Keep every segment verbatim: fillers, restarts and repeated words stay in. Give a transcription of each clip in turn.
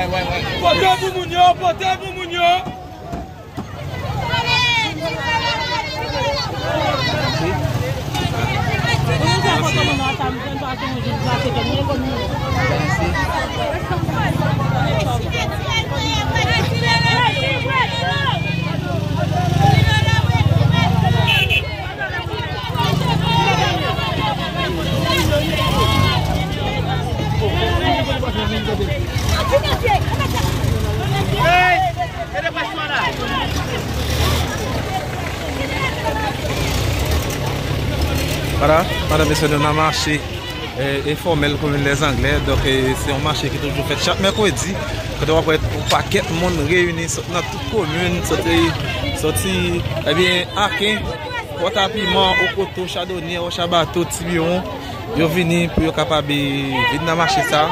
Pote pou moun yo, pote pou moun yo. Vwala, madanm, mesye, nou nan mache, eh, enfòmèl komin Lèzanglè. Donk, eh, se yon mache ki toujou fèt chak mèkredi. Kote w ap wè yon pakèt moun reyini sot nan tout komin, soti, soti, ebyen, Aken, Pòtapiman, Okoto, Chadonyè, Wòchabato, Tibiwon. Yo vini pou yo kapab, eh, vin nan mache sa,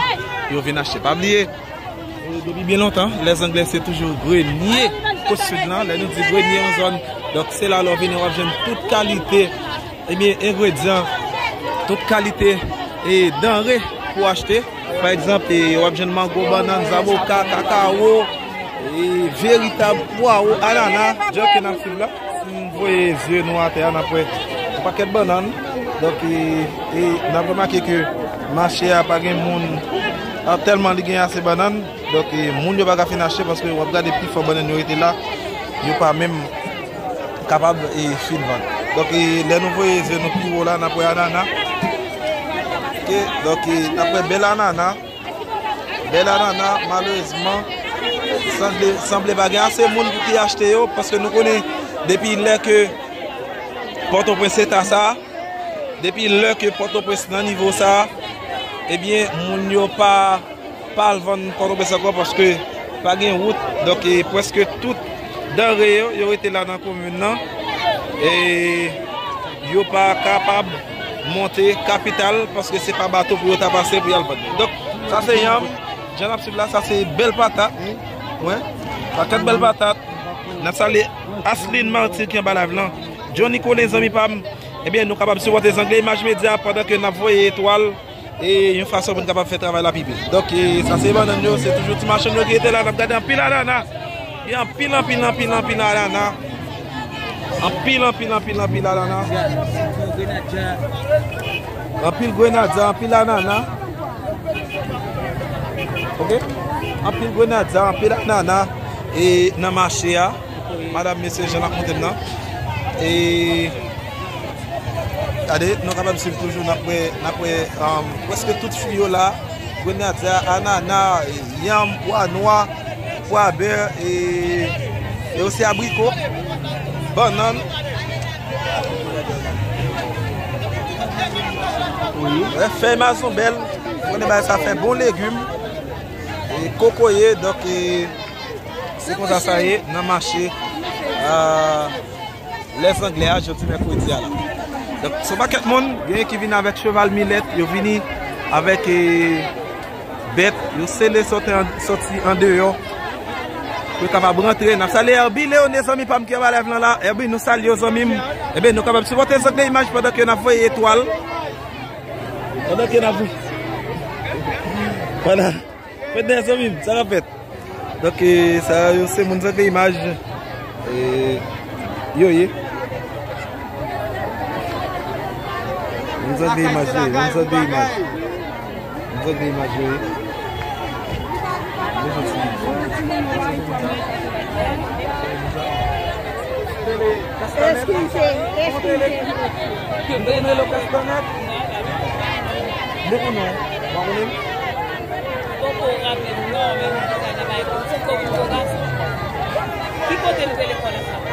pou yo vin achte. Pa bliye, e, depi byen lontan, Lèzanglè se toujou grenye kot Sid lan. Lè nou di grenye yon zòn, donk se la lè w vini w ap jwenn tout kalite, ebyen, engredyan, tout kalite, e, danre pou achte. Pa egzanp, e, w ap jwenn mango, bannann, zaboka, kakawo, e, veritab pwawo, anana, jan ke n ap suiv la. Si n voye zye nou atè a, n ap wè yon pakèt bannann. Donk, e, e n ap remake ke mache a pa gen moun, a, tèlman li gen ase bannann. Donk, e, moun yo pa ka fin achte paske w ap gade pifò bannann yo rete la, yo pa menm kapab, e, fin vann. Donk, e, lè nou voye zye nou pi wo la, n ap wè anana. Oke, donk, e, n ap wè bèl anana. Bèl anana, malerezman, sanble, sanble pa gen ase moun pou ki achte yo, paske nou konnen depi lè ke Pòtoprens eta sa, depi lè ke Pòtoprens nan nivo sa, ebyen, moun yo pa, pa al vann Pòtoprens ankò, paske pa gen wout. Donk, e, prèske tout danre yo, yo rete la nan komin nan. E yo pa kapab monte kapital paske se pa bato pou yo ta pase pou y al vann. Donk, sa se yanm. Jan n ap suiv la, sa se bèl patat. Wi. Pakèt bèl patat. N ap salye Asline Martin ki anba live lan. Johnny Colin, zanmi pa m. Ebyen, nou kapab sipòte Zangle Imaj Medya pandan ke n ap voye etwal. E yon fason pou n kapab fè travay la pi byen. Donk, e, sa se bannann yo, se toujou ti machann yo ki rete la, n ap gade anpil anana. Gen anpil, anpil, anpil, anpil anana. Anpil, anpil, anpil, anpil anana. Anpil grenadya, anpil anana. Oke? Anpil grenadya, anpil anana. E nan mache a, madanm, mesye, jan n ap montre m nan. E Gade, nou kapab swiv toujou, n ap wè, n ap wè, um, prèske tout fwi yo la, grenadya, anana, yanm, pwa nwa, pwa bè, e, e osi abriko, bannann. Wi. Wè, fèy mazonbèl, ou konnen bagay sa fè bon legim, e kokoye, donk, e, se konsa sa ye nan mache, a, Lèzanglè a, jodi mèkredi a la. Donk, se yon pakèt moun, genyen ki vini avèk cheval milèt, yo vini avèk, e, bèt, yo sele sòti an, sòti andeyò, pou yo kapab rantre. N ap salye Herby Leone, zanmi pa m ki anba live lan la. Herby, nou salye w, zanmi m. Ebyen, nou kapab sipòte Zangle Imaj pandan ke n ap voye etwal. Pandan ke n ap voye. Pandan Fèt dèyè zanmi m, sa k ap fèt? Donk, e, sa yo se moun Zangle Imaj, e, yo ye. Moun Zangle Imaj yo ye, moun Zangle Imaj. Moun Zangle Imaj yo ye. Yo soti. Eskize, eskize. Mwen konnen w. W a konnen m? Poko raple m non, men m deja nan bay konn se komin Kogas. Ki kote nou te lekòl ansanm?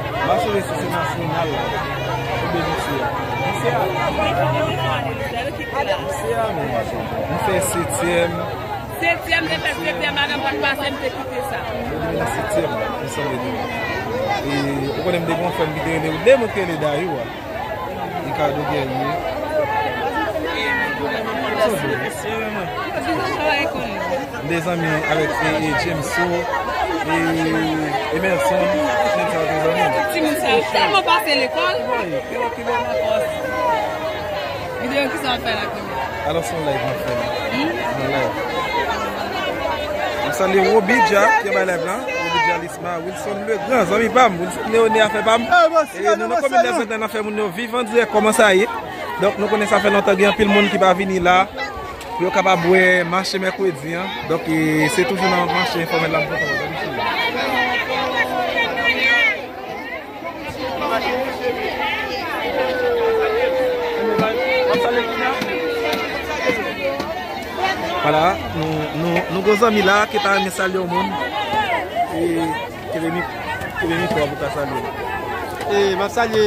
M pa sonje si se Nasyonal la oubyen Lise a. Lise a. Lise a, men m fè setyèm. Setyèm, te fè setyèm, madanm pa t pase, m te kite sa. Mwen te nan setyèm, m sanble de. E, ou konnen m te gen yon frè m ki te rele, de mwen ki rele Dayou a. Ricardo Guerrier. M de zanmi avèk, e, e, Jameso, e, Emerson, tout moun sa yo te zanmi. Tout timoun sa yo tèlman pase lekòl. Videyo ki sa w ap fè la kounye a? Alò, se yon live m ap fè la. Hmm? Yon live. M ap Salye Roby Dja, ki anba live la. Roby Dja Lisma, Wilson Legrand, zanmi pa m, Wilson Leone, afè pa m. E nou nan komin Lèzanglè, n ap fè moun yo viv an dirèk kòman sa ye. Donk, nou konnen sa fè lontan gen anpil moun ki pa vini la pou yo kapab wè mache mèkredi an. Donk, e, se toujou nan mache enfòmèl la m kontan wè. Vwala, nou, nou, nou gon zanmi la ki ta renmen salye yon moun. E, kenbe mi-, kenbe mikwo a pou ka salye l. E, m ap salye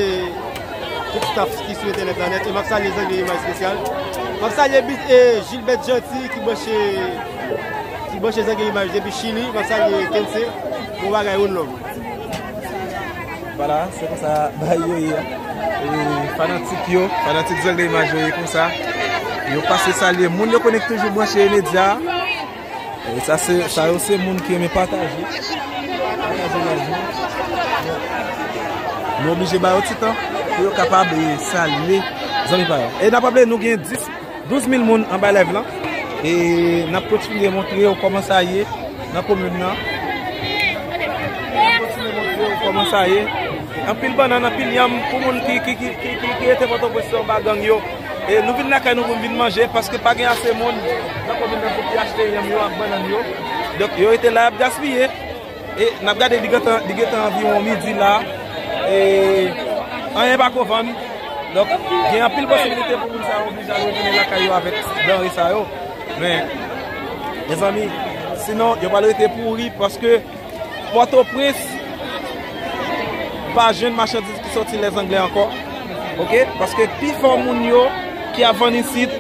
tout staff ki sou entènèt la nèt. E m ap salye Zangle Imaj Espesyal. M ap salye Bi-, e, Gilbert Gentil ki branche, ki branche Zangle Imaj depi Chili. M ap salye Kense. Bon bagay, one love. Vwala, se konsa bagay yo ye. E fanatik yo, fanatik Zangle Imaj yo ye konsa. Yo pase salye moun yo konnen ki toujou branche medya. E sa se, sa yo se moun ki renmen pataje. Pataje live yo. Nou oblije ba yo ti tan pou yo kapab, e, salye zanmi pa yo. E n ap raple nou gen dis, douz mil moun anba live lan. E n ap kontinye montre yo kòman sa ye nan komin nan. N ap kontinye montre yo kòman sa ye. Anpil bannann, anpil yanm pou moun ki, ki, ki, ki, ki, ki rete Pòtoprens yo anba gang yo. E nou vin lakay nou pou n vin manje, paske pa gen ase moun nan komin nan pou ki achte yanm yo ak bannann yo. Donk, yo rete la, y ap gaspiye. E n ap gade li gentan, li gentan anviwon midi la. E anyen pa ko vann. Donk, gen anpil posibilite pou moun sa yo oblije al retounen lakay yo avèk danre sa yo. Men, mezanmi, sinon, yo pral rete pouri paske Pòtoprens pa jwenn machandiz ki soti Lèzanglè ankò. Oke? Paske pifò moun yo ki ap vann isit,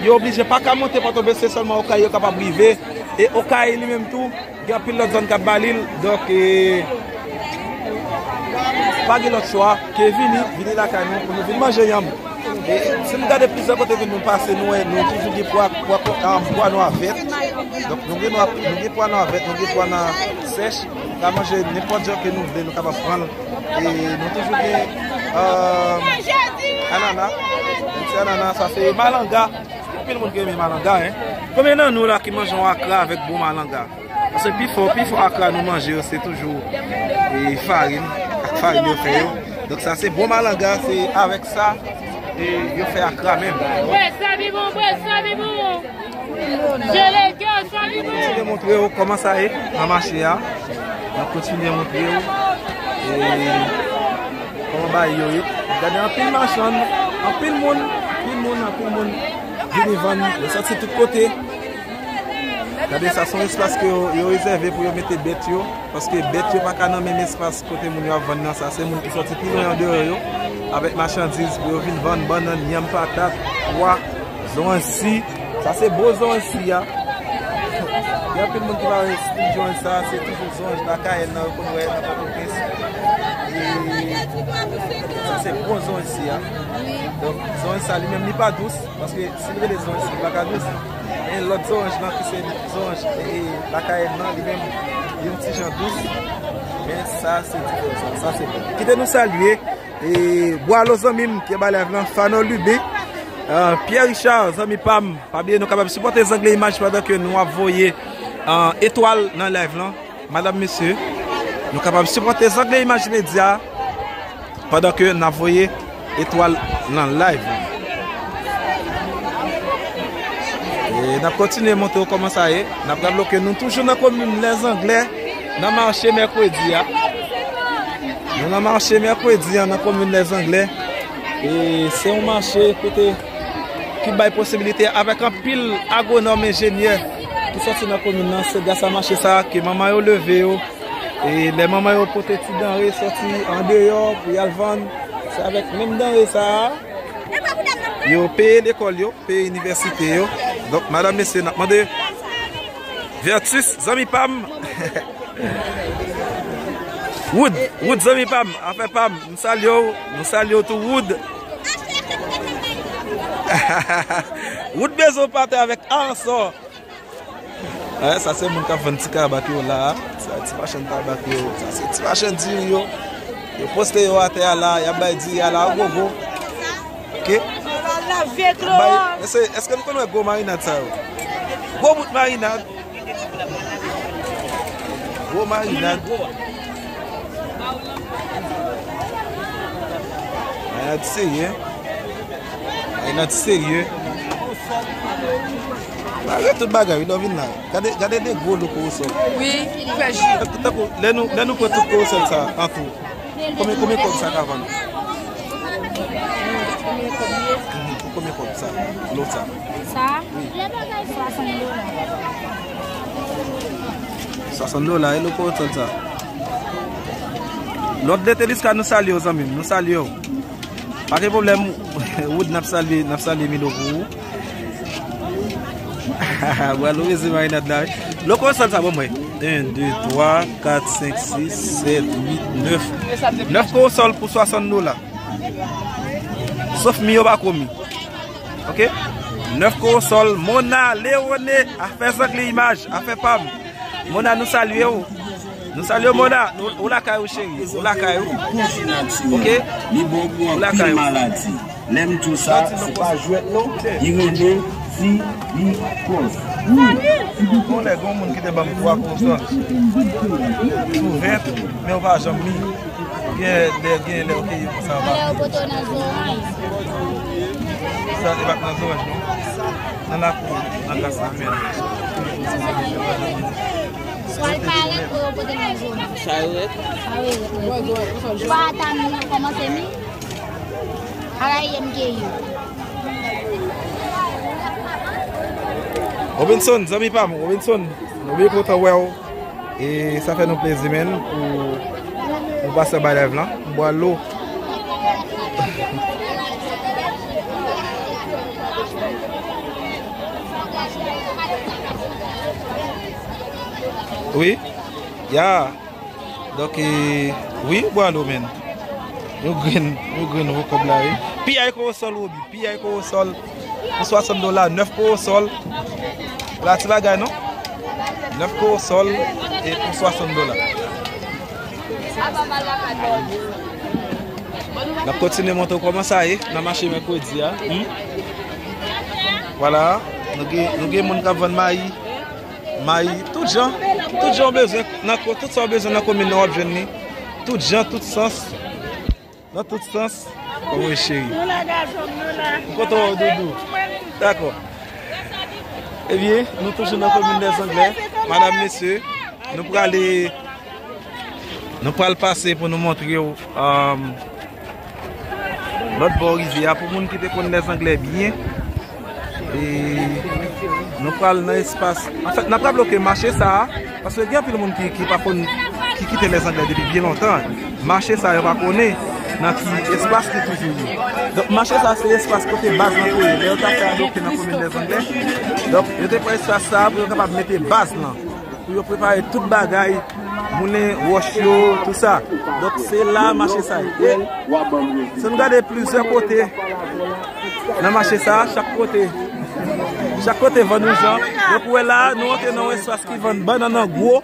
yo oblije pa ka monte Pòtoprens, se sèlman Okay yo kapab rive. E Okay li menm tou, gen anpil lòt zòn k ap ba li l. Donk, e, pa gen lòt chwa ke vini, vini lakay nou pou nou vin manje yanm. E si n gade plizyè kote ke nou pase, nou wè, nou toujou gen pwa, pwa, pwa, ah, pwa nwa vèt. Donk, nou gen nwa, nou gen pwa nwa vèt, nou gen pwa nwa sèch. Nou ka manje nenpòt jan ke nou vle, nou kapab pran l. E nou toujou gen, euh, anana. Menm si anana, sa se malanga. Anpil moun ki renmen malanga, en. Konbyen nan nou la ki manje yon akra avèk bon malanga? Paske pifò, pifò akra nou manje yo, se toujou, e, farin, ak farin yo fè yo. Donk sa se bon malanga, se avèk sa, e, yo fè akra menm. Bwè sa pi bon, bwè sa pi bon. Jele kè sa pi bon. Kontinye montre yo kòman sa ye nan mache a. N ap kontinye montre yo, e, kòman bagay yo ye. Gade anpil machann, anpil moun, anpil moun, anpil moun vini vann, yo soti tout kote. Gade sa, se yon espas ke yo, yo rezève pou yo mete bèt yo, paske bèt yo pa ka nan menm espas kote moun yo ap vann nan. Sa se moun ki soti pi lwen andeyò yo, avèk machandiz pou yo vin vann, bannann, yanm, patat, pwa, zonranj si. Sa se bon zonranj si a. Gen anpil moun ki pa wè stil zonranj sa, se toujou zonranj lakay nan yo konn wè nan Pòtoprens. E sa se bon zonranj si a. Donk, zonranj sa li menm li pa dous. Paske si l rele zonranj, li pa ka dous. Men lòt zoranj lan ki se zoranj, e, lakay nan, li menm, li yon ti jan dous. Men sa se diferan, sa, sa se bon. Kite nou salye, e, Bwalo zanmi m ki anba live lan, Fano Lubin, euh, Pierre Richard, zanmi pa m, pa bliye nou kapab sipòte Zangle Imaj pandan ke nou ap voye, euh, etwal nan live lan. Madanm, mesye, nou kapab sipòte Zangle Imaj Medya pandan ke n ap voye etwal nan live. E n ap kontinye montre w kòman sa ye. N ap raple w ke nou toujou nan komin Lèzanglè, nan mache mèkredi a. Nou nan mache mèkredi a nan komin Lèzanglè. E se yon mache kote ki bay posibilite avèk anpil agwonòm, enjenyè ki sòti nan komin nan. Se gras a mache sa a ke manman yo leve yo. E lè manman yo pote ti danre sòti andeyò pou y al vann, se avèk menm danre sa a yo peye lekòl yo, peye inivèsite yo. Donk, madanm, mesye, n ap mande Vertus, zanmi pa m. Wood, Wood, zanmi pa m, afè pa m, m salye w, nou salye w tou, Wood. Wood bezwen w pate avèk Ansò. Sa se moun k ap vann ti kabak yo la. Sa ti machann tabak yo. Sa se ti machann diri yo. Yo poste yo atè a la. Y ap bay diri a la gogo. Oke. Bay, èske, èske nou konn wè gwo marinad sa yo? Gwo bout marinad. Gwo marinad. Marinad serye. Marinad serye. Malgre tout bagay, wi, lè w vin la. Gade, gade de gwo lo korosòl. Wi, li fè ji. Tankou, lè nou, lè nou pran tout korosòl sa an tou, konbyen, konbyen kòb sa ka vann? Mhm, pou konbyen kòb sa? Lo sa? Sa? Wi. Swasant dola. Swasant dola, e lo korosòl sa. Lòt de Teliska, nou salye w, zanmi m, nou salye w. Pa gen pwoblèm, Wood, n ap salye, n ap salye Milo pou ou. Bwalo, mezi marinad la, wi. Lo korosòl sa, bon, mwen. En, de, twa, kat, senk, sis, sèt, uit, nèf. Nèf korosòl pou swasant dola. Sof mi yo pa komi. Ok? Nèf korosòl, Mona, Leone, afè zangli imaj, afè pa m. Mona, nou salye w. Nou salye w, Mona. Nou, ou lakay ou, cheri. Ou lakay ou. Ok? Ou lakay ou. Lè m di w sa, se pa jwèt non. Li rele Ti Bikòs. Wi, Ti Bikòs. Yon lè, gen yon moun ki te ban m twa konsòn. Ouvè, men yo pa janm li. Gen lè, gen lè, ok, yo konsa va. Lè yo pote w nan zoranj. Sa, se pa nan zoranj, non. Nan lakou, nan gras la, men. Pwal parèt, ou yo pote nan zoranj. Sa yo rèt. Sa yo rèt, rèt, wi. Twa ata mi, yo kòmanse mi. Ala ye m ke yo. Robinson, zanmi pa m, Robinson, nou byen kontan wè w. E sa fè nou plezi, menn, pou, pou pase bay live lan. Bwalo. Wi. Ya. Donk, e, wi, Bwalo, menn. Yon grenn, yon grenn gwo kòb la, wi. Piyay korosòl, Robi. Piyay korosòl pou swasant dola, nèf korosòl. La ti bagay, non? Nèf korosòl e pou swasant dola. N ap kontinye montre w kòman sa ye nan mache mèkredi a. Hmm? Vwala, nou gen, nou gen moun k ap vann mayi. Mayi, tout jan, tout jan w bezwen, nan ko-, tout sa w bezwen nan komin nan, w ap jwenn li. Tout jan, tout sans. Nan tout sans. Kòman w ye, cheri? Nou la, gason m, nou la. M kontan wè w, doudou. Dakò. Ebyen, nou toujou nan komin Lèzanglè. Madam, mesye, nou prale, nou pral pase pou nou montre w, um, lòt bò rivyè a, pou moun ki te konn Lèzanglè byen. E nou pral nan espas. Anfèt, n ap raple w ke mache sa a, paske gen anpil moun ki, ki pa konn, ki kite Lèzanglè depi byen lontan. Mache sa a, yo pa konnen nan ki espas li toujou ye. Donk, mache sa a, se espas kote baz lan te ye. Lè yo t ap fè adopte nan komin Lèzanglè, donk, yo te pran espas sa a pou yo kapab mete baz lan. Pou yo prepare tout bagay, moulen wòch yo, tout sa. Donk, se la mache sa ye. E si nou gade plizyè kote nan mache sa, chak kote, chak kote vann yon jan. Donk, ou wè la, nou antre nan yon espas ki vann bannann an gwo.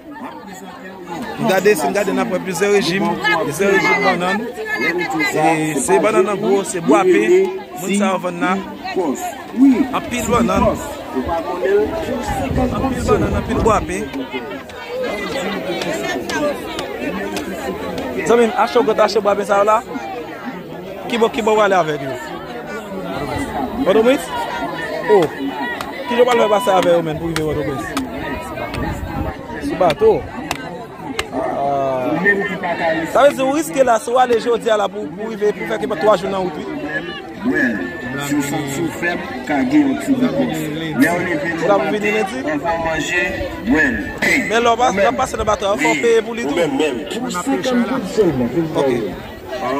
Nou gade, si nou gade, n ap wè plizyè rejim, plizyè rejim bannann. E se bannann an gwo, se bwapen. Moun sa yo vann la. Anpil bannann. Anpil bannann, anpil bwapen. Zanmi m, achte w konn achte bwapen sa yo la? Ki bò, ki bò w prale avèk yo? Pòtoprens? Oh. Ki jan w pral fè pase avè yo, menn, pou rive Pòtoprens? Sou bato? Ah. Sa vle di ou riske la, si w ale jodi a la pou, pou rive, pou fè kenpòt twa jou nan wout, wi. Bwè l. Si w santi w fèb, ka gen yon ti bikòs. Lè w leve nan maten, anvan w manje, bwè l. Men lè w pa, lè w pase nan bato a, fò w peye pou li tou. Ou menm, menm. Pou senkant goud sèlman. Ok. Ah,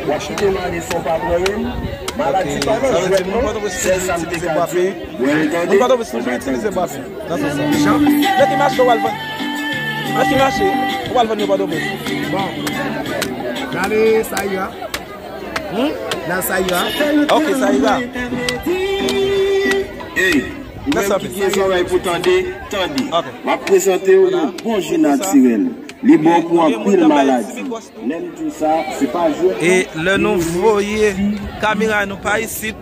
w ap kite m ale san w pa pran youn? Maladi pa nan jwèt non. Sèl sa m te ka di w, bwè l tande. Moun Pòtoprens toujou itilize bwapen. Nan sans sa. Nan ki mache w al vann? Nan ki mache w al vann yo Pòtoprens? Bon. Gade sa yo a. Hmm? Nan sa yo a. Ok, sa yo a. Ey, ou menm ki gen zòrèy pou tande, tande. Ok. M ap prezante w yon bon ji natirèl. Li bon pou anpil maladi. Lè m di w sa, se pa jwèt. E lè nou voye kamera nou pa isit,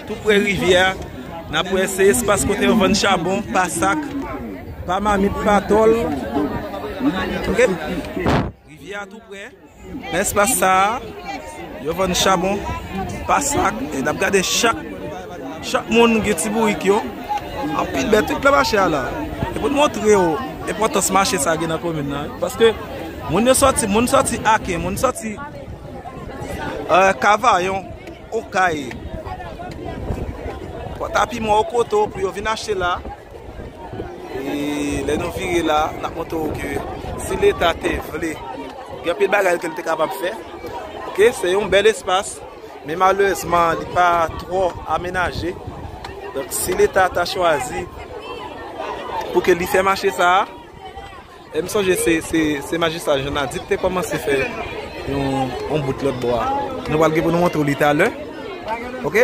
tou pre rivyè a, n ap wè se espas kote yo vann chabon, pa sak, pa mamit, pa tòl. Ok? Rivyè a tou prè. Nan espas sa a, yo vann chabon pa sak. E n ap gade chak, chak moun gen ti bourik yo. Anpil bèt tout nan mache a la. E pou n montre w enpòtans mache sa a gen nan komin nan. Paske moun yo sòti, moun sòti Aken, moun sòti eh, Kavayon, Okay, Pòtapiman, Okoto pou yo vin achte la. E lè nou vire la, n ap montre w ke si Leta te vle, gen anpil bagay ke l te kapab fè. Ok, se yon bèl espas, men malerezman, li pa twò amenaje. Donk, si Leta ta chwazi pou ke li fè mache sa a, e m sonje se, se, se majistra Jean Nady ki te kòmanse fè yon, yon bout lòt bò a. Nou pral gen pou nou montre w li talè. Ok?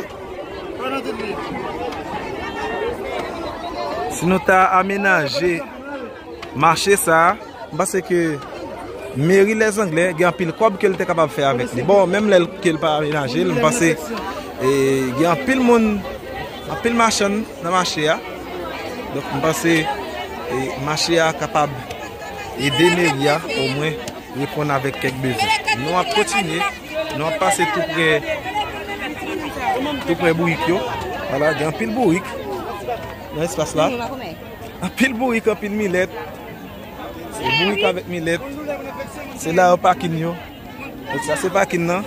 Si nou ta amenaje mache sa a, m panse ke meri Lèzanglè gen anpil kòb ke l te kapab fè avèk li. Bon, menm lè l, ke l pa amenaje l, m panse, e, gen anpil moun, anpil machann nan mache a. Donk, m panse, e, mache a kapab ede meri a, omwen, reponn avèk kèk bezwen. Nou ap kontinye, nou ap pase tou prè, tou prè bourik yo. Vwala, gen anpil bourik nan espas la. Anpil bourik, anpil milèt. Se bourik avèk milèt. Se la yo pakin yo. Donk sa se pakin nan.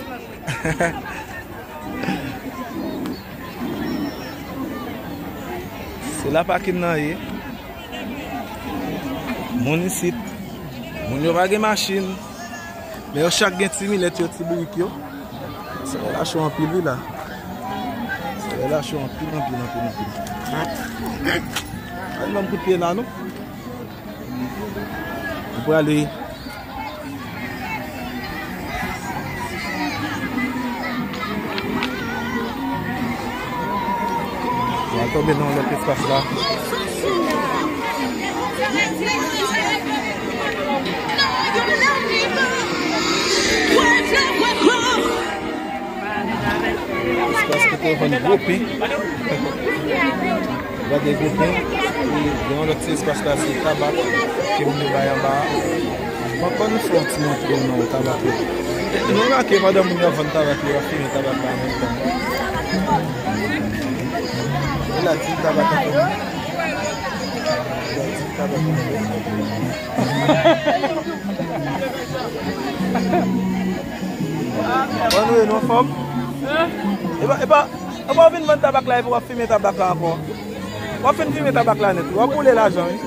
Se la pakin nan ye. Moun isit. Moun yo pa gen machin. Men yo chak gen ti milèt yo, ti bourik yo. Solèy la cho anpil wi la. Solèy la cho anpil, anpil, anpil, anpil. Al ban m kout pye la non. Nou prale. Nou al tonbe nan lòt espas la. Espas kote yo vann gwo pen. Gade gwo pen. E gen yon lòt ti espas la, se tabak ke moun yo bay anba a. Mwen konn fè yon ti montre w nan tabak yo. Nou remake pandan moun yo ap vann tabak yo, yo ap fimen tabak la an menm tan. E la, ti tabak an fèt. E la, ti tabak an fèt. Ann wi, nou anfòm? Epa, epa, epa w vin vann tabak la epi w ap fimen tabak la ankò. W ap fin fimen tabak la nèt wi. W ap boule lajan wi.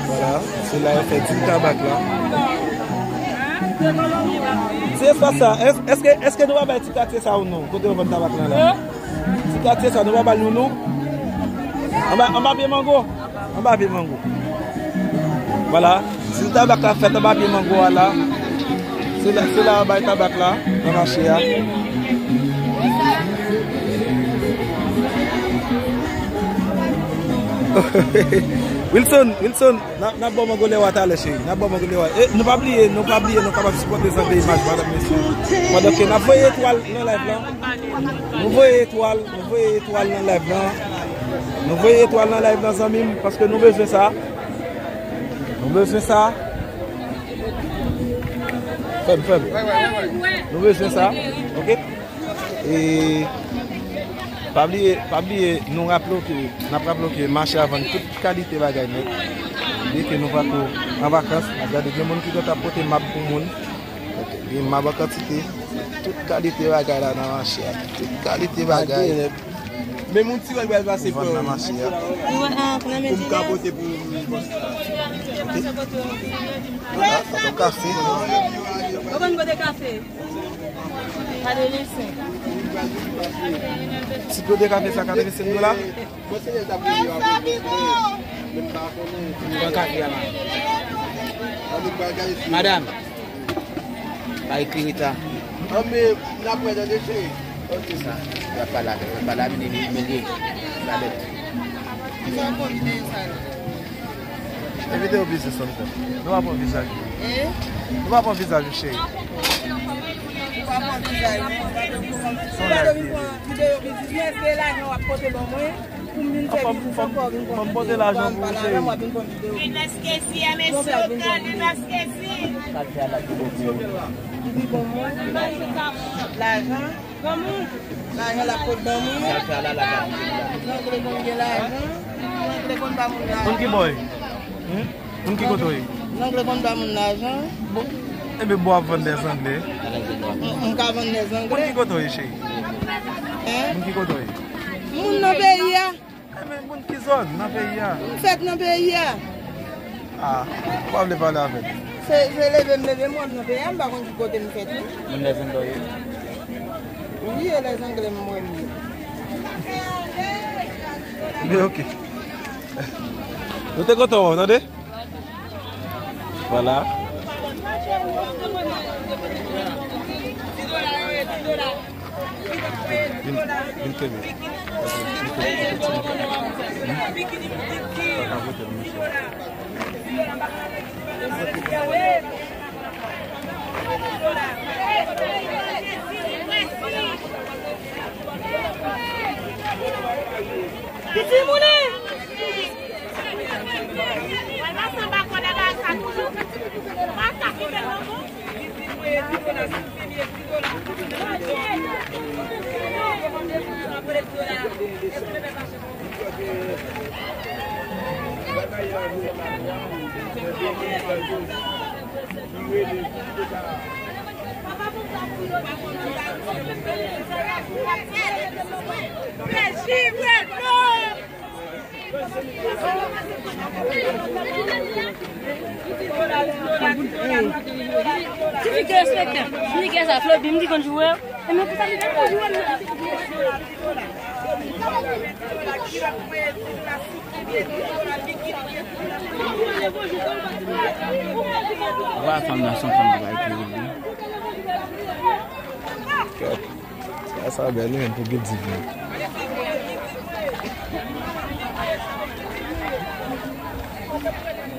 Vwala, se la yo fè ti tabak la. Se espas sa, èske, èske nou pa bay ti katye sa yon non, kote yo vann tabak la la? Ti katye sa, nou pa ba l nou non. Anba, anba pye mango. Anba pye mango. Vwala. Ti tabak la fèt anba pye mango a la. Se la, se la yo bay tabak la, nan mache a. Wilson, Wilson, n ap, n ap ba w mango lè w a talè, cheri. N ap ba w mango lè w a. E, nou pa bliye, nou pa bliye, nou kapab sipòte Zanglen Imaj, madam, mesye. Pandan ke n ap voye etwal nan live lan. Nou voye etwal, nou voye etwal nan live lan. Nou voye etwal nan live lan, zanmi m, paske nou bezwen sa. Nou bezwen sa. Fè m, fè m. Nou bezwen sa. Ok? E pa bliye, pa bliye, nou raple w ke, n ap raple w ke mache a vann tout kalite bagay nèt. Byen ke nou pa ko an vakans, n ap gade gen moun ki gentan pote mab pou moun. Gen mab an kantite. Tout kalite bagay la nan mache a. Tout kalite bagay. Men moun ti wè l pral pase pou vann nan mache a. Pou m ka pote pou. Ok. Vwala, sa se kafe. Ou konn kote kafe? Katrevensenk. Ti pote kafe sa, katrevensenk dola? Pran kafe a la. Madanm, pa eklere ta. Ann men, n ap wè tande cheri. Ok. Sa, y ap pale avè l, y ap pale avè l, li, li, li, li, la bèt. Evite yo biznis la, nou pa pran vizaj. Eh? Nou pa pran vizaj, cheri. Ou pa pran vizaj. Son la, videyo biznis, men se lajan w ap pote ban mwen. Fò m pote lajan pou ou, cheri. Lajan? Lajan l ap pot ban moun. Zangle konn gen lajan. Zangle konn ba moun lajan. Moun ki bò w ye? Hmm? Moun ki kote w ye? Zangle konn ba moun lajan. Bon, enben, bò ap vann dè zangle. M, m ka vann dè zangle. Moun ki kote w ye, cheri? Hein? Moun ki kote w ye? Moun nan peyi a. Enben, moun ki zòn nan peyi a? M fèt nan peyi a. Ah, ou pa vle pale avè m? Se, se leve m leve m wè m nan peyi a, m pa konn ki kote m fèt, non. Moun Lèzanglè w ye? Wi, e Lèzanglè m wè m ye. Men ok. Nou te kontan wè w, tande? Vwala. Vin, vin kenbe. Piti moulin! Ti fi ki respekte. Ti fi ki sa, Flobim ki konn joure. E men pou sa li te konn joure. Vwa fanm nan, se yon fanm ki bay kouwè. Kèt. Sa, sa bèl, wi, pou Gildiv.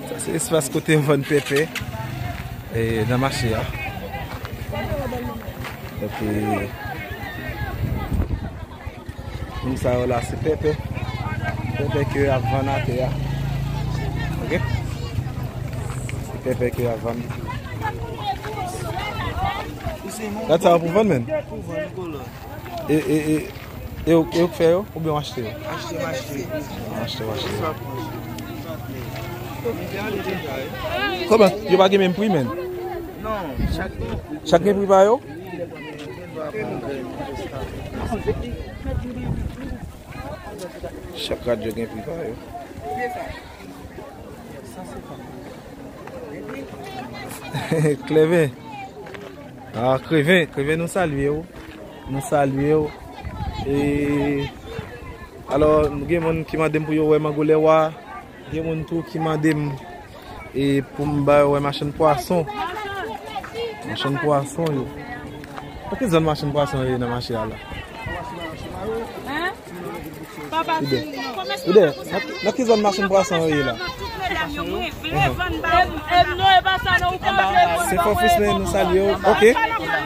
Sa se espas kote yo vann pèpè, e, nan mache a. Donk, e, moun sa yo la, se pèpè. Pèpè ke y ap vann atè a. Ok? Se pèpè ke y ap vann. Gad sa yo pou vann, menn. E, e, e, e ou, e ou k fè yo? Oubyen w achte yo? Achte, m achte. Ah, achte, w achte. Kòman? Yo pa gen menm pri, menn? Non, chak gen pri. Chak gen pri pa yo? Chak radyo gen pri pa yo. Klèven. Ah, Kreven, Kreven, nou salye w. Nou salye w. E, alò, gen moun ki mande m pou yo wè mango lèwa. Gen moun tou ki mande m, e, pou m ba yo wè machann pwason. Machann pwason yo. Nan ki zòn machann pwason yo ye nan mache a la? Ide, nan, nan ki zòn machann pwason yo ye la? Se Fò Fis, men nou salye w. Ok.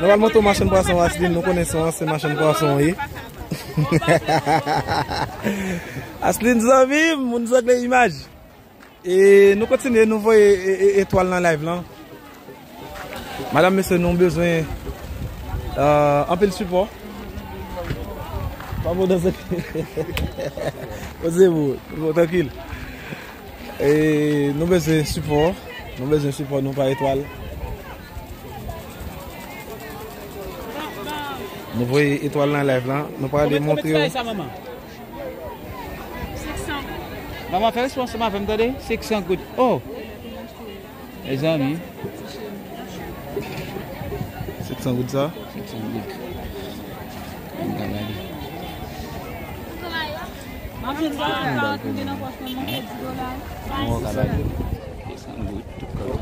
Nou pral montre w machann pwason, Aslin, nou konnen se yon ansyen machann pwason w ye. Aslin, zanmi m, moun zangle imaj. E nou kontinye, nou voye e, e, etwal nan live lan. Madanm, mesye, nou bezwen, euh, anpil sipò. Pa bon danse. Poze w, bon, trankil. E nou bezwen sipò. Nou bezwen sipò nou pa etwal. Nou voye etwal nan live lan. Nou prale montre yo. Manman, fè respons ansanm avè m, tande? Senk san goud. Oh! Mezanmi. Senk san goud sa? Senk san goud. Ann gade. Ann gade. Senk san goud, tout kòb la.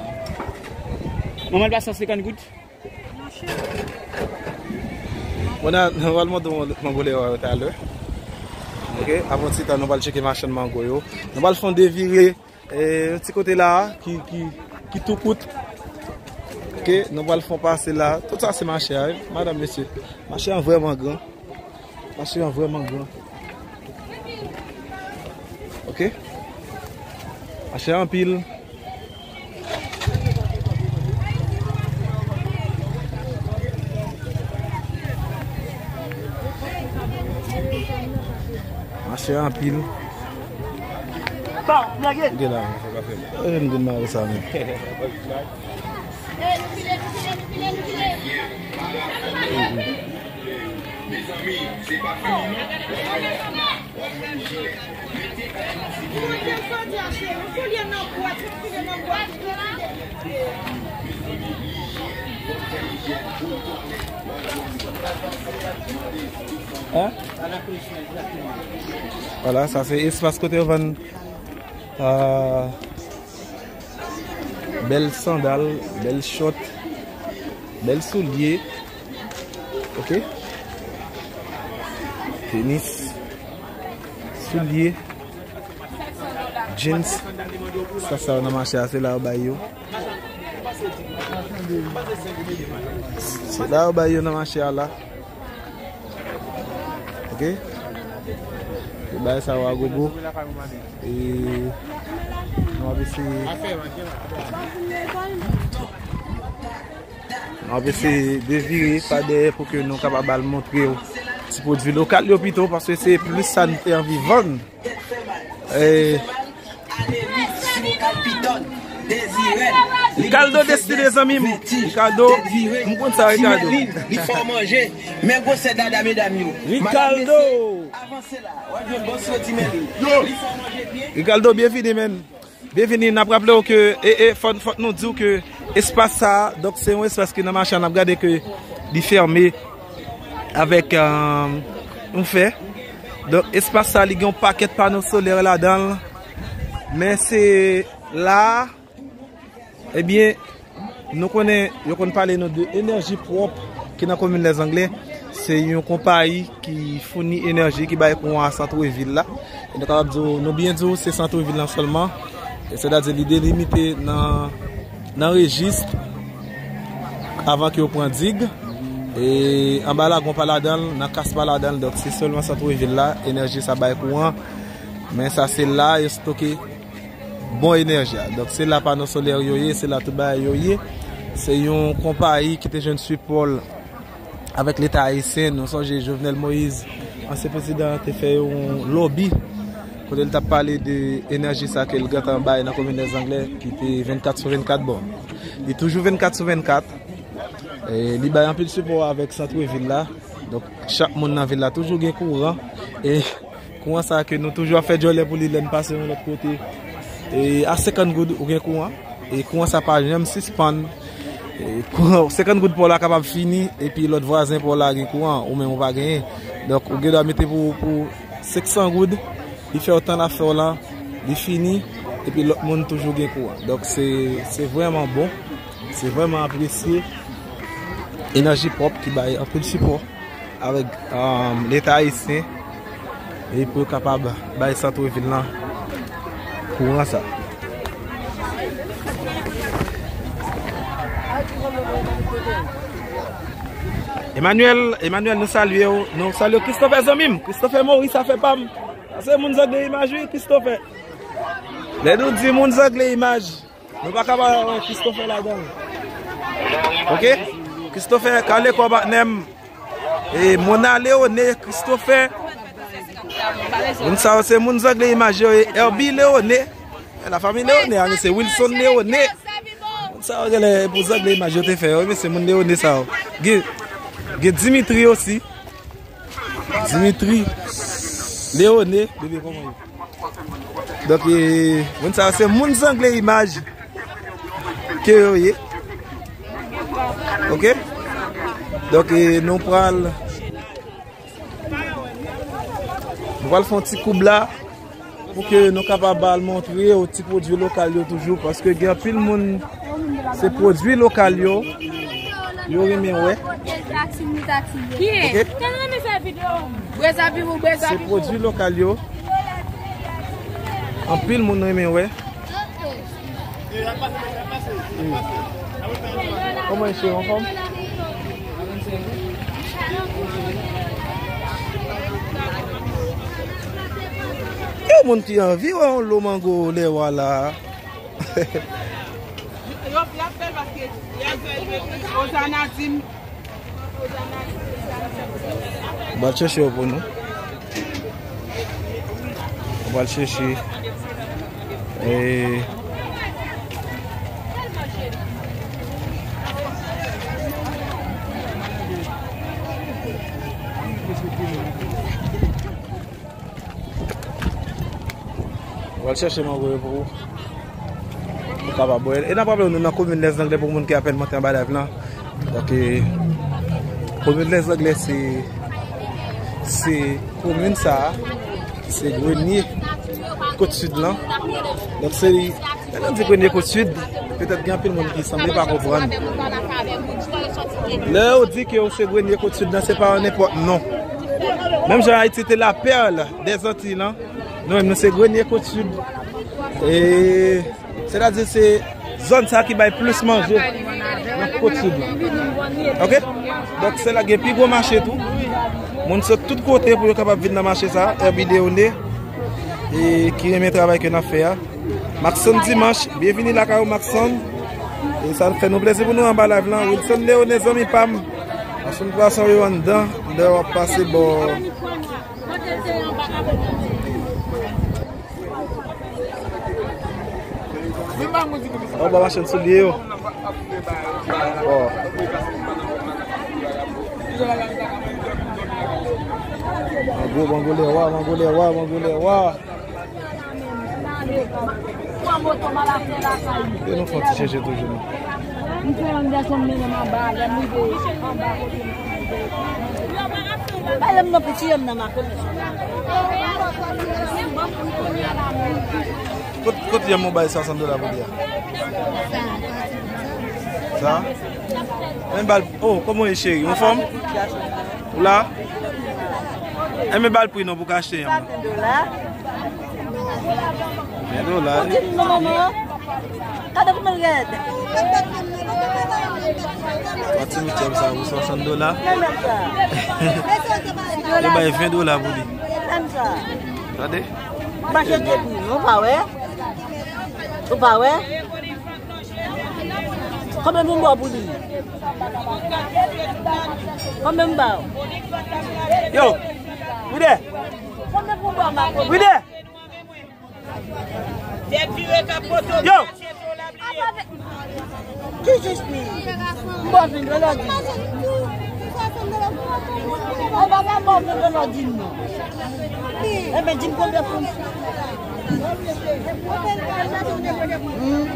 Manman, l pa san senkant goud? Bon, nou, nou pral montre w mango lèwa yo talè. Ok, avan ti tan, nou pral tcheke machann mango yo. Nou pral fè yon devire, e, yon ti kote la, ki, ki, ki tou kout. Ok, nou pral fè yon pase la. Tout sa se mache a, wi. Madanm, mesye, mache an vrèman gran. Mache an vrèman gran. Ok. Mache anpil. Mache anpil. Gade la. E, m di mari sa menm. Hein? Voilà, sa se espas kote yo vann, euh, bèl sandal, bèl chòt, bèl soulye. Ok? Tenis, soulye, jeans. Sa, sa yo nan mache a, se la yo bay yo. Se la yo bay yo nan mache a la. Ok? E bay sa yo a gogo. E nou ap eseye. Nou ap eseye devire pa dèyè pou ke nou kapab al montre w ti pwodui lokal yo pito, paske se plis sa nou te anvi vann. Eh, Ricardo Destiny, zanmi m. Ricardo, m konn sa, Ricardo. Li fè w manje, men gwosè dada medam yo. Ricardo! Avanse la, w ap jwenn bon soti men li. Li fè w manje byen. Ricardo, byenvini, men. Byenvini, n ap raple w ke, e, e, fò, fòk nou di w ke espas sa a, donk, se yon espas ki nan mache a, n ap gade ke li fèmen avèk, euh, yon fè. Donk, espas sa a, li gen yon pakèt pano solè ladan l. Men se la a, ebyen, nou konnen, yo konn pale nou de Enèji Pwòp ki nan komin Lèzanglè. Se yon konpayi ki founi enèji, ki bay kouran a santvil la. E nou kapab di w, nou byen di w, se santvil la sèlman. E sètadi li delimite nan, nan rejis avan ke yo pran dig. E anba lagon pa ladan l, nan kas pa ladan l. Donk, se sèlman santvil la, enèji sa bay kouran. Men sa se la, yo stoke bon enèji a. Donk, se la pano solè yo ye, se la tout bagay yo ye. Se yon konpayi ki te jwenn sipò l avèk Leta ayisyen. Nou sonje Jovenel Moïse, ansyen prezidan, te fè yon lòbi kote l t ap pale de enèji sa ke l gentan bay nan komin Lèzanglè, ki te vennkat sou vennkat. Bon, li toujou vennkat sou vennkat. E li bay anpil sipò avèk santvil la. Donk, chak moun nan vil la toujou gen kouran. E kouran sa ke nou toujou ap fè djòlè pou li lè n pase yon lòt kote. E a senkant goud ou gen kouran. E kouran sa pa janm sispann. E kouran, senkant goud pa w la kapab fini, epi lòt vwazen pa w la gen kouran, ou menm ou pa genyen. Donk, ou gen dwa mete pou, pou senksan goud, li fè w tan l ap fè w lan, li fini, epi lòt moun toujou gen kouran. Donk, se, se vrèman bon, se vrèman apresye. Enèji Pwòp ki bay anpil sipò avèk, um, Leta ayisyen, e pou yo kapab bay santvil lan kouran sa. Emmanuel, Emmanuel, nou salye w, nou salye w. Christopher, zanmi m, Christopher Maurice, afè pa m. Sa se moun zangle imaj, wi, Christopher. Lè nou di moun zangle imaj, nou pa ka pa wè Christopher ladan l. Ok? Christopher, kale kò patnè m. E Mona Leone, Christopher. Moun sa yo se moun zangle imaj yo, e Herbie Leone. E la fanmi Leone, a, se Wilson Leone. Moun sa yo genlè pou zangle imaj yo te fè yo, men se moun Leone sa yo. Gen, gen Dimitri osi. Dimitri Leone, bebe, kòman ye? Donk, e, moun sa yo se moun zangle imaj ke yo ye. Ok? Donk, e, nou pral, nou pral fè yon ti koub la. Pou ke nou kapab al montre yo ti pwodui lokal yo toujou, paske gen anpil moun, se pwodui lokal yo, yo renmen wè. Kiyès? Ok? Kèl renmen fè videyo? Se pwodui lokal yo, anpil moun renmen wè. Kòman e, cheri, anfòm? Yo, Moun ki anvi wè yon lo mango Lèwa la. Yo, y ap fè l paske Ozana di m. M pral chèche yo pou nou. M pral chèche. E, W al chèche mango yo pou ou kapab wè. E n ap raple nou nan komin Lèzanglè pou moun ki apèn monte anba live lan. Donk, e, komin Lèzanglè se, se komin sa a, se grenye Kot Sid lan. Donk, se, lè nou di grenye Kot Sid, petèt gen anpil moun ki sanble pa konprann. Lè yo di ke w se grenye Kot Sid lan, se pa yon nenpòt non. Menm jan Ayiti te la perle des Antilles lan, nou menm nou se grenye Kot Sid. E, sètadi se zòn sa ki bay plis manje nan Kot Sid lan. Oke? Donk, se la gen pi gwo mache tou. Moun sot tout kote pou yo kapab vin nan mache sa, Herby Leone, e ki renmen travay ke n ap fè a. Maxon Dimanche, byenvini lakay ou, Maxon. E sa fè nou plezi pou nou anba live lan. Wilson Leone, zanmi pa m. Machann pwason yo anndan, lè w ap pase bò. Anba machann soulye yo. Bon. Mango, mango Lèwa, mango Lèwa, mango Lèwa. Yo, nou fè yon ti chèche toujou, non. M fè yon gason m mennen m anba, lè m rive anba kote m. Ba lè m nan piti, yo m nan makon. Kot, kot yè m ou bay swasant dola pou li a? Sa? Men bal, oh, kòman w ye, cheri? Anfòm? Ou la? Enben, ba l pri non pou w ka achte yon. Ven dola. Ven dola. Gade kòman l rèd. Yon ti mityèm sa pou swasant dola. Yo bay ven dola pou li. Tande? Mache de pri, ou pa wè? Ou pa wè? Konbyen moun ba w pou li? Konbyen m ba w? Yo! Wide! Konbyen moun ba w, Marco? Wide! Yo! Ki jis li? M ba w ven dola di. An pa ba m ba w ven dola di non. Enben, di m konbyen pou m. Hmm.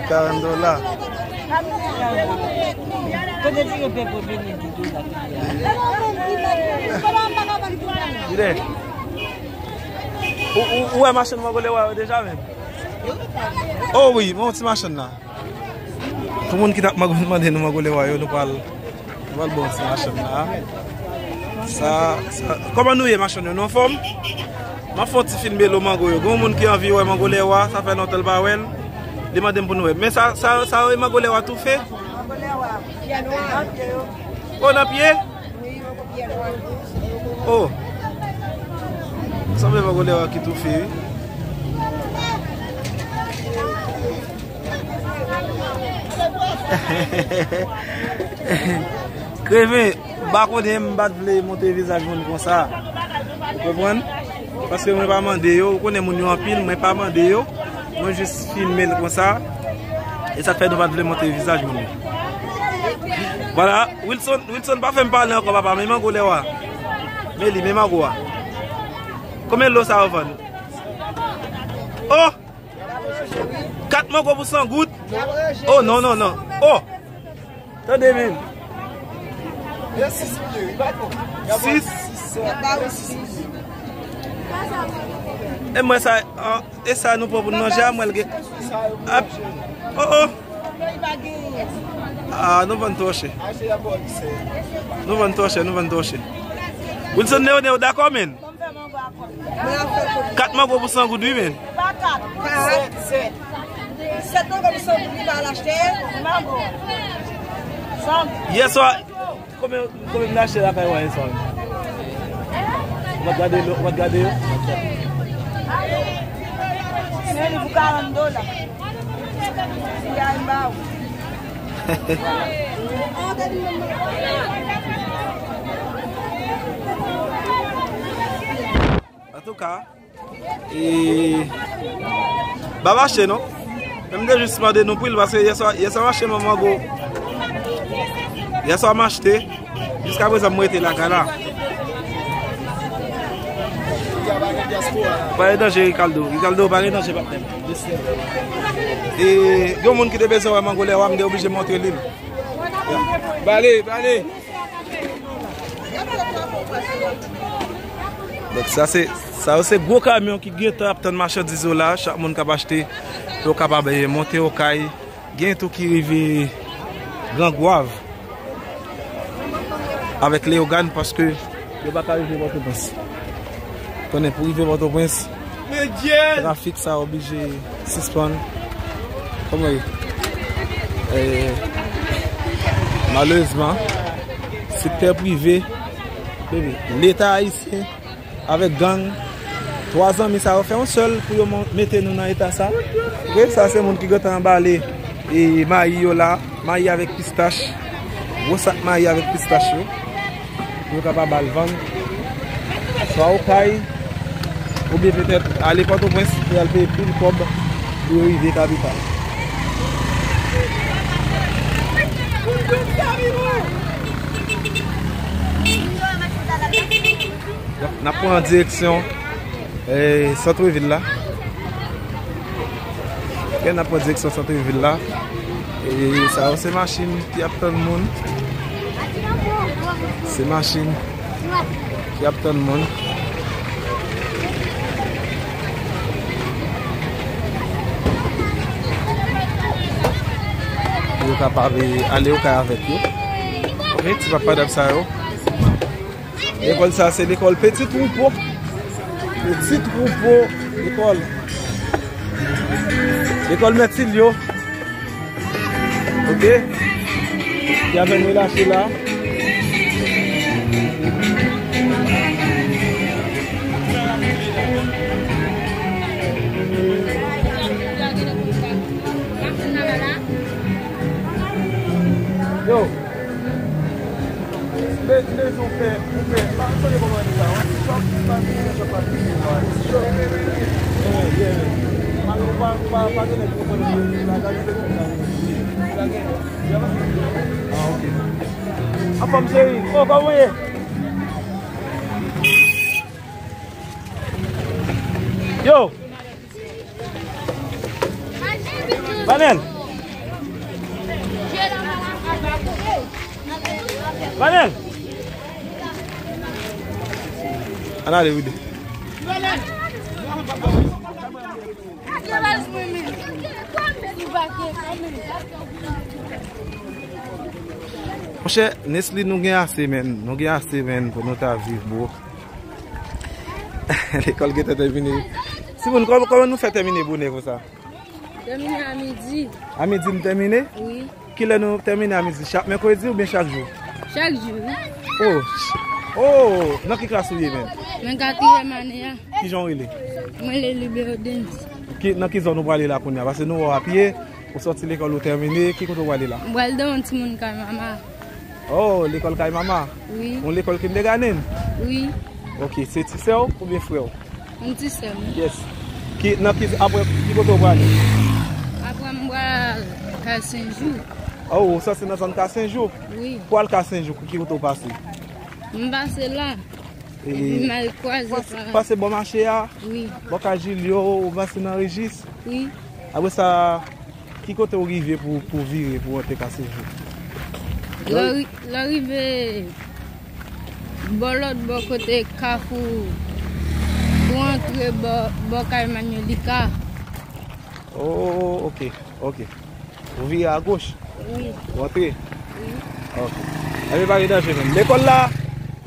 Karant dola. Kote ti yo pe pou vini di dola? Jide. Ou, ou, ou wè machann mango Lèwa yo deja menm? Oh wi, men yon ti machann la. Pou moun ki t ap mande nou mango Lèwa yo, nou pral, nou pral bon ti machann la. Sa, sa, kòman nou ye, machann yo? Nou anfòm? M ap fè yon ti filme lo mango yo. Gen yon moun ki anvi wè mango Lèwa, sa fè lontan l pa wè l. Li mande m pou nou wè. Men sa, sa, sa yo ye mango Lèwa toufe? Oh, nan pye? Oh. Sanble mango Lèwa ki toufe, wi. Kreve, m pa konnen, m pa t vle montre vizaj moun konsa. Ou konprann? Paske mwen pa mande yo, ou konnen moun yo anpil, mwen pa mande yo. Mwen jis filme l konsa. E sa k fè nou pa t vle montre vizaj moun yo. Vwala, Wilson, Wilson pa fè m pale ankò, papa, men mango Lèwa. Men li, men mango a. Konbyen lo sa yo vann? Oh! Kat mango pou san goud? Oh, non, non, non. Oh! Tande, men. Sis? E mwen sa, ah, e sa nou pran pou n manje a, mwen l gen. Ap, oh, oh. Ah, nou vann twò chè. Nou vann twò chè, nou vann twò chè. Wilson Leone, ou dakò, men? Kat mango pou san goud, wi, men. Pa kat. Sèt. Sèt. Sèt mango pou san goud, li pa al achte mango. San goud. Yèswa, konbyen, konbyen m te achte lakay ou a yèswa? Ou pa t gade yo, ou pa t gade yo? Men li pou karant dola. Si a m ba ou. Antouka, e, pa mache non. Men m te jis mande nou pri l, paske yèswa, yèswa m achte mango. Yèswa m achte. Jiska prezan m rete lakay la. Pa gen danje, Ricardo. Ricardo, pa gen danje, patnè m. E, gen moun ki te bezwen wè mango lè w a, m te oblije montre li l. Bale, bale. Donk, sa se, sa yo se gwo kamyon ki gentan ap tann machandiz yo la. Chak moun k ap achte, pou yo kapab, eh, monte Okay. Gen tou ki rive Gran Gwav avèk Leyogàn, paske yo pa ka rive Pòtoprens. Konnen pou rive Pòtoprens, trafik sa oblije sispann. Kòman ye? Eh, malerezman, sektè prive, bebe, Leta ayisyen avèk gang, twa zanmi sa yo fè yon sèl pou yo mon-, mete nou nan eta sa. Ok, sa se moun ki gentan anbale, e, mayi yo la, mayi avèk pistach, gwo sak mayi avèk pistach yo. Pou yo kapab al vann swa Okay, oubyen petèt ale Pòtoprens pou y al peye pil kòb pou yo rive kapital. Donk, n ap pran direksyon, eh, sant vil la. Ok, n ap pran direksyon sant vil la. E sa yo se machin ki ap tann moun. Se machin ki ap tann moun. Pou yo kapab ale Okay avèk yo. Ok, ti papa dam sa yo. Lekòl sa se lekòl Petit Troupeau. Petit Troupeau, lekòl. Lekòl Mèt Silyo. Ok. Ki avèn relache la. Yo. Anfòm cheri. Oh, kòman w ye? Yo! Vanel! Vanel! Ann ale, Rudy. Monchè, Nesly, nou gen ase, menn. Nou gen ase, menn, pou nou ta viv, bro. Lekòl gentan tèmine. Timoun, kòman, kòman nou fè tèmine bonè konsa? Tèmine a midi. A midi nou tèmine? Wi. Kilè nou tèmine a midi? Chak mèkredi oubyen chak jou? Chak jou, wi. Oh, ch-, oh, nan ki klas ou ye menm? Nan katriyèm ane a. Kijan w rele? Mwen rele Libero Denis. Ki, nan ki zòn ou prale la kounye a? Paske nou wè w a pye, ou sòti lekòl ou tèmine, ki kote w prale la? Mwen pral nan yon timoun kay mama. Oh, lekòl kay mama? Wi. Yon lekòl kindergarten? Wi. Ok, se ti sè w oubyen frè w? Yon ti sè m. Yes. Ki, nan ki, apre, ki kote w prale? Apre m pral kay Senjou. Oh, ou sòti nan zòn kay Senjou? Wi. Pou al kay Senjou, ki kote w pase? M pase la. E epi m al kwaze pa la. Pase bò mache a? Wi. Bò kay Jilyo, ou pase nan Rejis? Wi. Apre sa, ki kote w rive pou, pou w vire, pou w antre kay Senjou? Lè w ri-, lè w rive bò lòt bò kote kafou, pou w antre bò, bò kay Manyolika. Oh, ok, ok. Ou vire agoch? Wi. Ou antre? Wi. Ok. Enben, pa gen danje menm. Lekòl la,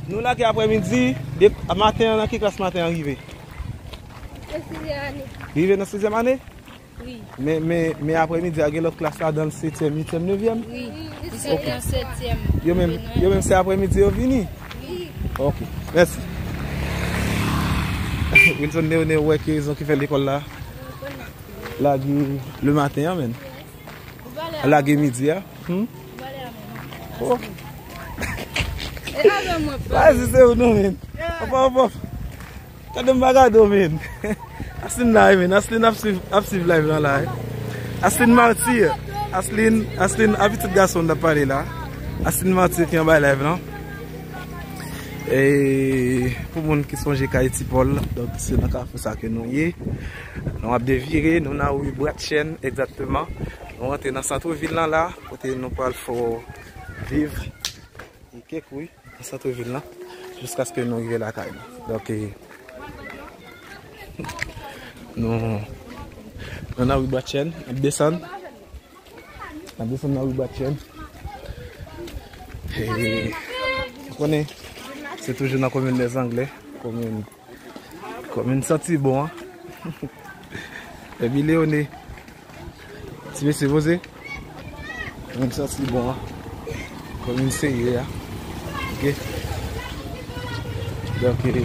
nou lage aprèmidi, de-, maten an, nan ki klas maten an rive? Nan sizyèm ane. Rive nan sizyèm ane? Wi. Men, men, men aprèmidi a, gen lòt klas ladan l, setyèm, uityèm, nevyèm? Wi. Li sot nan setyèm. Yo menm, yo menm se aprèmidi yo vini? Wi. Ok. Mèsi. Wilson Neone, ou wè ki rezon ki fè lekòl la lage le maten an, menn. Lage midi a. Hmm? Oh. Vazi, se ou non, menn. Hop, hop, hop. Gade m pa gade w, menn. Aslin la, wi, menn. Aslin ap swiv, ap swiv live lan la, wi. Aslin Martyr. Aslin, Aslin, a pitit gason m t ap pale la. Aslin Martyr ki anba live lan. E pou moun ki sonje kay Ti Pòl, donk se nan kafou sa ke nou ye. Nou ap devire, nou nan ri Bratchèn, egzakteman. Nou rantre nan sant vil lan la, kote nou pral fè w viv e kèk ri nan sant vil lan, jiskaske nou rive lakay nou. Donk, e, nou, nou nan ri Bratchèn, n ap desann. N ap desann nan ri Bratchèn. E, ou konnen, se toujou nan komin Lèzanglè, komin, komin santi bon an. Epi Leone, ti mesye poze. Komin santi bon an. Komin serye a. Ok. Donk, e,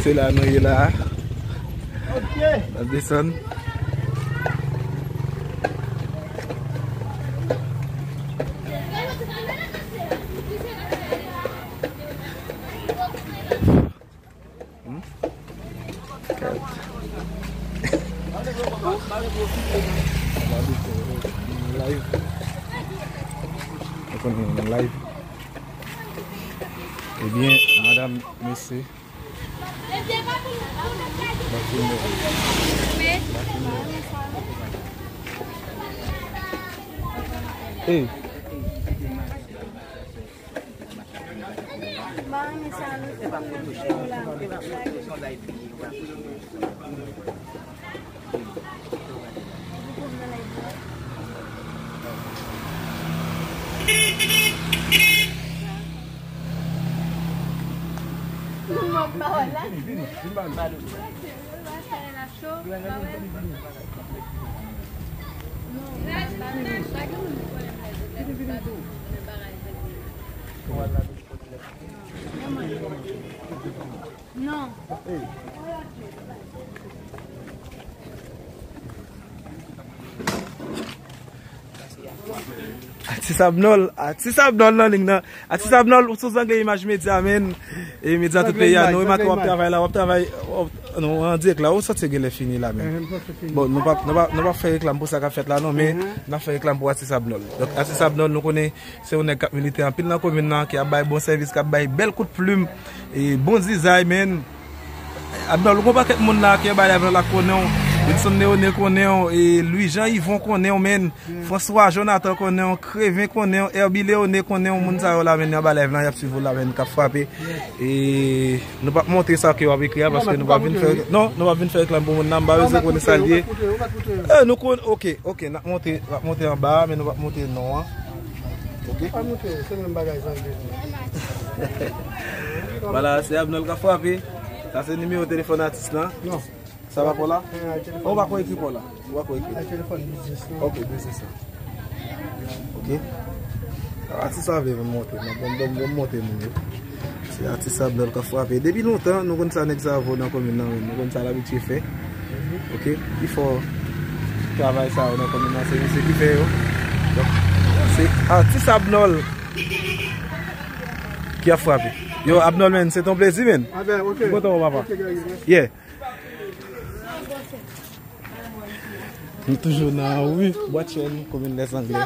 se la nou ye la. Ok. N ap desann. Hmm? Kat. Live. Nou konnen nou live. Ebyen, madanm, mesye. Hey. Non. Atis Abnòl, Atis Abnòl nan ling nan. Atis Abnòl, ou sou Zangle Imaj Medya, menn. E medya tout peyi a, nou remake w ap travay la, w ap travay, w ap, nou an dirèk la, ou santi genlè fini la, menn. Bon, nou p ap, nou p ap, nou p ap fè reklam pou sa k ap fèt la, non, men n ap fè reklam pou Atis Abnòl. Donk, Atis Abnòl, nou konnen se yon nèg k ap milite anpil nan komin nan, ki ap bay bon sèvis, k ap bay bèl kout plim, e bon dizay, menn. Abnòl, ou gon pakèt moun la ki anba live la konnen w. Wilson Leone konnen w, e Louis Jean Yvon konnen w, menn. François Jonathan konnen w, Kreven konnen w, Herby Leone konnen w, moun sa yo la, menn, anba live la, y ap swiv ou la, menn, k ap frape. E nou p ap montre sa ke w ap ekri a, paske nou p ap vin fè, non, nou p ap vin fè reklam pou moun nan, m pa bezwen konnen sa l ye. E, nou konn, ok, ok, n ap montre, n ap montre anba a, men nou p ap montre non an. Ok? Pa montre, se menm bagay sa l te di. Vwala, se Abnòl k ap frape. Sa se nimewo telefòn atis lan. Non. Sa pa pou la? Ou pa ko ekri pou la? Ou pa ko ekri? Ay, telefòn biznis lan. Ok, biznis lan. Ok. Atis la vle monte, non. Bon, bon, bon, monte moun yo. Se atis Abnòl k ap frape. Depi lontan, nou konn sa nèg sa vo nan komin nan, nou konn sa l abitye fè. Ok? Pi fò travay sa yo nan komin nan, se misye ki fè yo. Donk, se atis Abnòl ki ap frape. Yo, Abnòl, menn, se ton plezi, menn. Ah ben, ok. M kontan wè w, papa. Ok, guys, merci. Yeah. Nou toujou nan ri Bwatchèn, komin Lèzanglè. E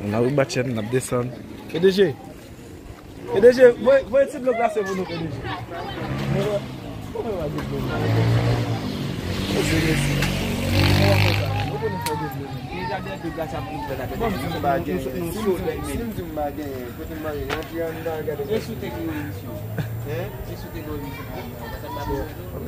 nou nan ri Bwatchèn, n ap desann. P D G. P D G, voye, voye ti dlo glase pou nou, P D G. Mesye, mesye. Deja gen de glas ap ouvè la, men si m pa genyen, si m di m pa genyen, kote m pa genyen, antre anndan, gade. E sou teknoloji, misye? Hein? E sou teknoloji, misye? Ou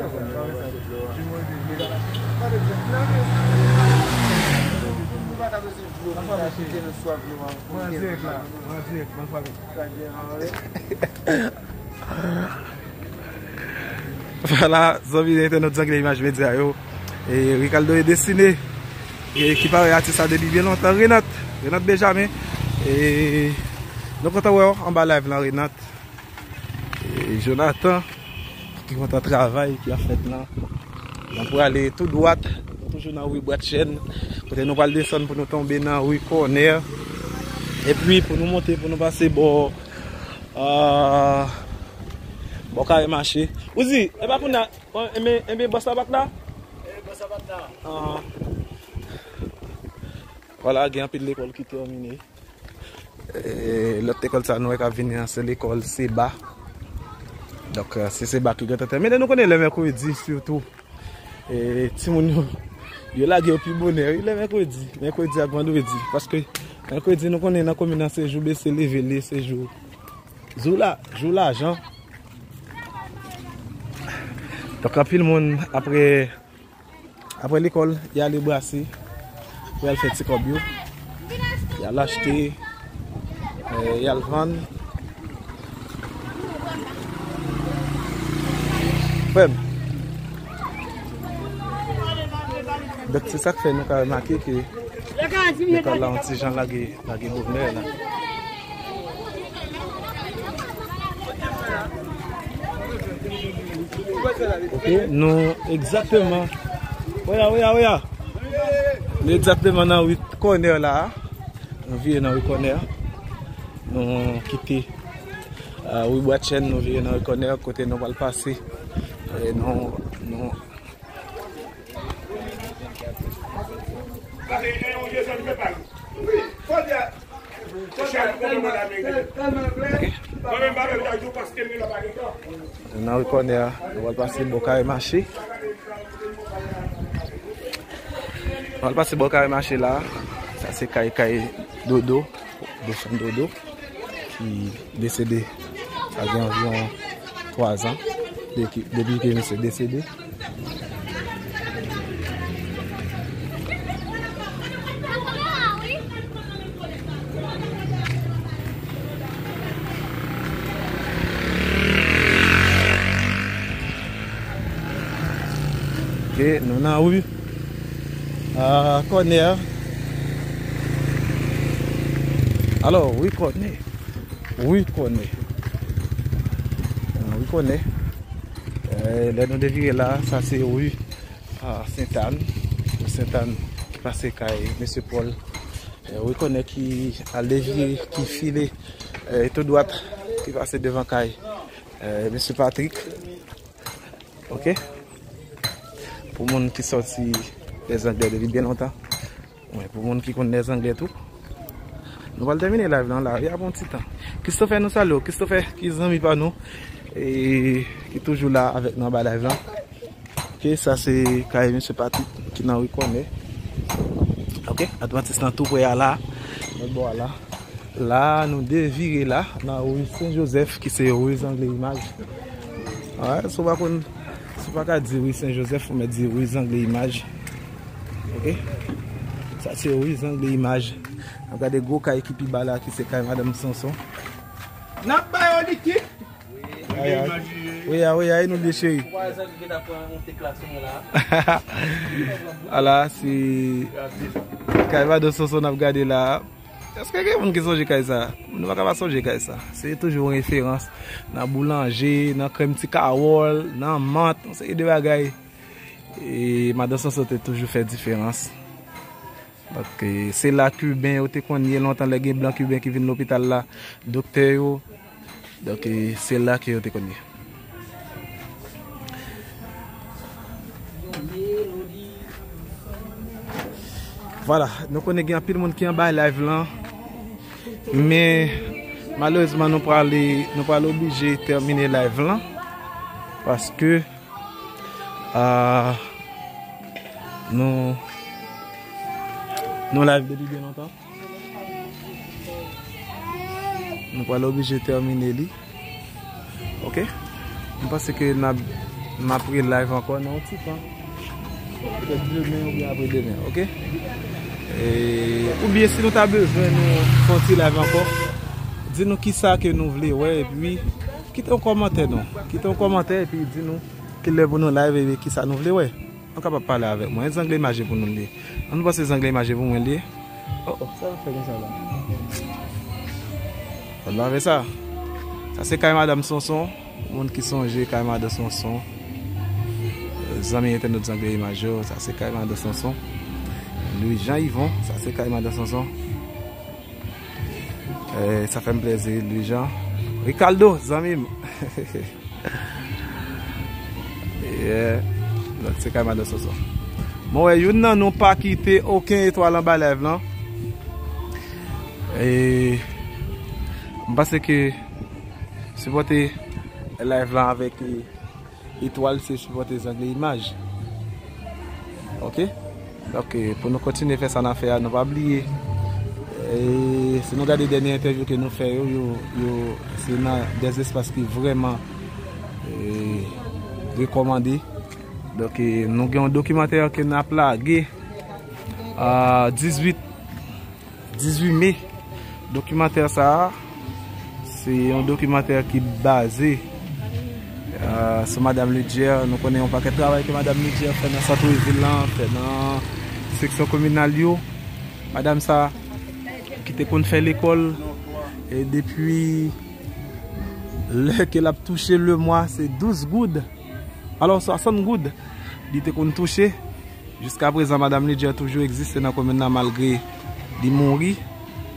pa ta bezwen dlo pou ta kite nou swaf nou an. Mwen an dirèk la, mwen an dirèk, mwen frape. Vwala, zanmi entènot Zangle Imaj Medya yo. E Ricardo e Destiné. E ki pare atis la depi byen lontan, Renat. Renat Benjamin. E nou kontan wè w anba live lan, Renat. E Jonathan, ki kontan travay ki ap fèt lan. Nou prale tou dwat, nou toujou nan ri Bwat Chèn, kote nou pral desann pou nou tonbe nan ri Kònè. Epi pou nou monte, pou nou pase bò, ah, bò Kare Mache. Ouzi, e pa pou na, enben, enben bòs la pa t la? Ah. Vwala, gen anpil lekòl ki tèmine. E, lòt lekòl sa nou wè k ap vini an, se lekòl Seba. Donk, e, se Seba ki gentan tèmine. Nou konnen lè mèkredi, sitou, e, timoun yo, yo lage yo pi bonè, wi, lè mèkredi. Mèkredi ak vandredi. Paske mèkredi, nou konnen nan komin nan, se jou bese leve l ye, se jou, jou la, jou lajan. Donk, anpil moun, apre Apre lekòl, y ale brase pou y al fè ti kòb yo. Y al achte, e, y al vann. Frè m. Donk, se sa k fè nou ka remake ke lekòl la yon ti jan lage, lage bonè la. Ok, nou egzakteman. Oya, oya, oya. Nou egzakteman nan ri Kònè la. Nou vire nan ri Kònè. Nou kite, e, ri Bwatchèn, nou vire nan ri Kònè, kote nou pral pase. E nou, nou, Nan ri Kònè a, nou pral pase bò Kare Mache. Nou pral pase bò Kare Mache la. Sa se kay, kay Dodo, Dofin Dodo, ki desede, sa gen anviwon twa zan, de ki, depi ke misye desede. Ok, nou nan ri, ah, Kònè. Alò, ri Kònè. Ri Kònè. Ah, ri Kònè. Eh, lè nou devire la, sa se ri, ah, Sentàn. Ri Sentàn ki pase kay mesye Pòl. Eh, ri Kònè ki al devire, ki file, eh, tou dwat, ki pase devan kay, eh, mesye Patrick. Ok? Pou moun ki sòti Lèzanglè depi byen lontan. Wi, pou moun ki konn Lèzanglè tou. Nou pral tèmine live lan la, wi, apre yon ti tan. Christopher, nou salye w. Christopher, ki zanmi pa nou, e ki toujou la avèk nou anba live lan. Ok, sa se kay mesye Patrick ki nan ri Kònè. Ok, Adventiste lan tou prè a la, lòt bò a la. La, nou devire la, nan ri Sen Jozèf, ki se ri Zangle Imaj. Alright, si w pa konn, si w pa ka di ri Sen Jozèf, ou mèt di ri Zangle Imaj. Ok? Sa se ri Zangle Imaj. N ap gade gwo kay ki pi ba la, ki se kay Madanm Sonson. N ap ba yo likid. Wi, a, wi, a, wi, a, nou byen cheri. Ala, se kay Madanm Sonson n ap gade la. Èske gen moun ki sonje kay sa? Nou pa ka pa sonje kay sa. Se toujou yon referans nan boulanje, nan krèm ti kawòl, nan mant, yon seri de bagay. E Madanm Sonson te toujou fè diferans. Donk, e, se la Kiben yo te konn ye lontan, lè gen blan Kiben ki vin lopital la, doktè yo. Donk, e, se la ke yo te konn ye. Vwala, nou konnen gen anpil moun ki anba live lan. Men, malerezman, nou prale, nou pral oblije tèmine live lan. Paske, ah, nou, nou live depi byen lontan. Nou pral oblije tèmine li. Ok? M panse ke n ap, n ap re-live ankò nan yon ti tan. Petèt demen oubyen apre demen, ok? E, oubyen si nou ta bezwen nou fè yon ti live ankò, di nou kisa ke nou vle wè, epi kite yon kòmantè non. Kite yon kòmantè epi di nou kilè pou nou live epi kisa nou vle wè. Nou kapab pale avèk mwen. Zangle imaje pou nou li. An nou pase zangle imaje pou mwen li. Oh, oh, sa yo fè konsa la. Fò lave sa. Sa se kay Madanm Sonson. Moun ki sonje kay Madan Sonson. Zanmi entènot zangle imaj yo, sa se kay Madan Sonson. Louis Jean Yvon, sa se kay Madan Sonson. Eh, sa fè m plèzi, Louis Jean. Ricardo, zanmi m. Yeah. Donk, se kay Madan Sonson. Mwen wè, youn nan nou pa kite okenn etwal anba live lan. E, m panse ke sipòte live lan avèk, e, etwal, se sipòte zangle imaj. Ok? Donk, e, pou nou kontinye fè sa n ap fè a, nou pa bliye. E, si nou gade dènye entèvyou ke nou fè yo, yo, yo, se nan de espas ki vrèman, e, rekòmande. Donk, e, nou gen yon dokimantè ke n ap lage, a, dizuit, dizuit me. Dokimantè sa a, se yon dokimantè ki baze, a, sou Madanm Ludger. Nou konnen yon pakèt travay ke Madanm Ludger fè nan sant vil lan, fè nan seksyon kominal yo. Madanm sa, ki te konn fè lekòl, e depi lè ke l ap touche le mwa, se douz goud, alò, swasant goud, li te konn touche. Jiska prezan, Madanm Ludger toujou egziste nan komin nan, malgre li mouri.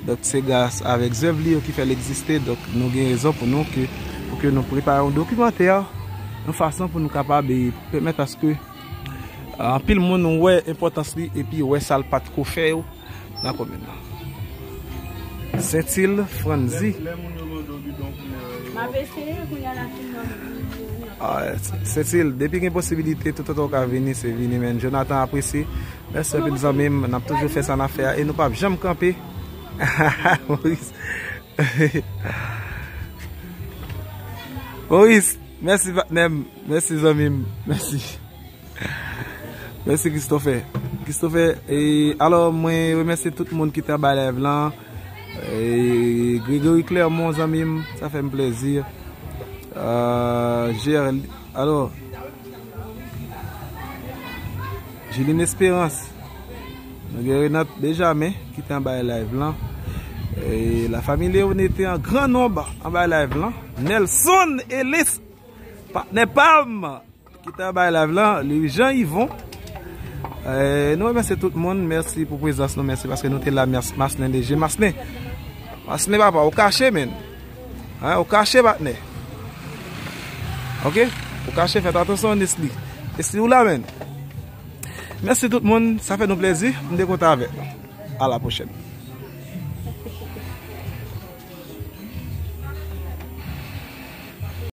Donk, se gras avèk zèv li yo ki fè l egziste. Donk, nou gen rezon pou nou ke, pou ke nou prepare yon dokimantè, yon fason pou nou kapab, e, pèmèt aske, a, anpil moun wè enpòtans li epi wè sa l pa t ko fè yo nan komin nan. Sentil Franzi. Lè, lè moun yo gen yon don bidon pou yo. M ap eseye, kounye a la fin nan. Ah, Sentil, depi gen posibilite, toutotan w ka vini, se vini, men. Jonathan apresye. Mèsi anpil, zanmi m. N ap toujou fè sa n ap fè a e nou p ap janm kanpe. Maurice. Maurice, mèsi, patnè m. Mèsi, zanmi m. Mèsi. Mèsi, Christopher. Christopher, e, alò, mwen remèsye tout moun ki te anba live lan. E, Gregory Clermont, zanmi m, sa fè m plèzi. Euh, Gerl-, alò, Juline Espérance. Nou gen Renat Benjamin ki te anba live lan. E, la famille Léoné te an gran nonb anba live lan. Nelson Elis, patnè pa m, ki te anba live lan, Louis Jean Yvon. Eh, nou remèsye tout moun. Mèsi pou prezans nou. Mèsi paske nou te la. Mèsi Maslin Léger. Maslin. Maslin, papa, ou kache, men. Hein, ou kache, patnè. Ok? Ou kache, fè atansyon, Nesly. Nesly, ou la, men. Mèsi tout moun. Sa fè nou plèzi. M te kontan avèk nou. A la pwochèn.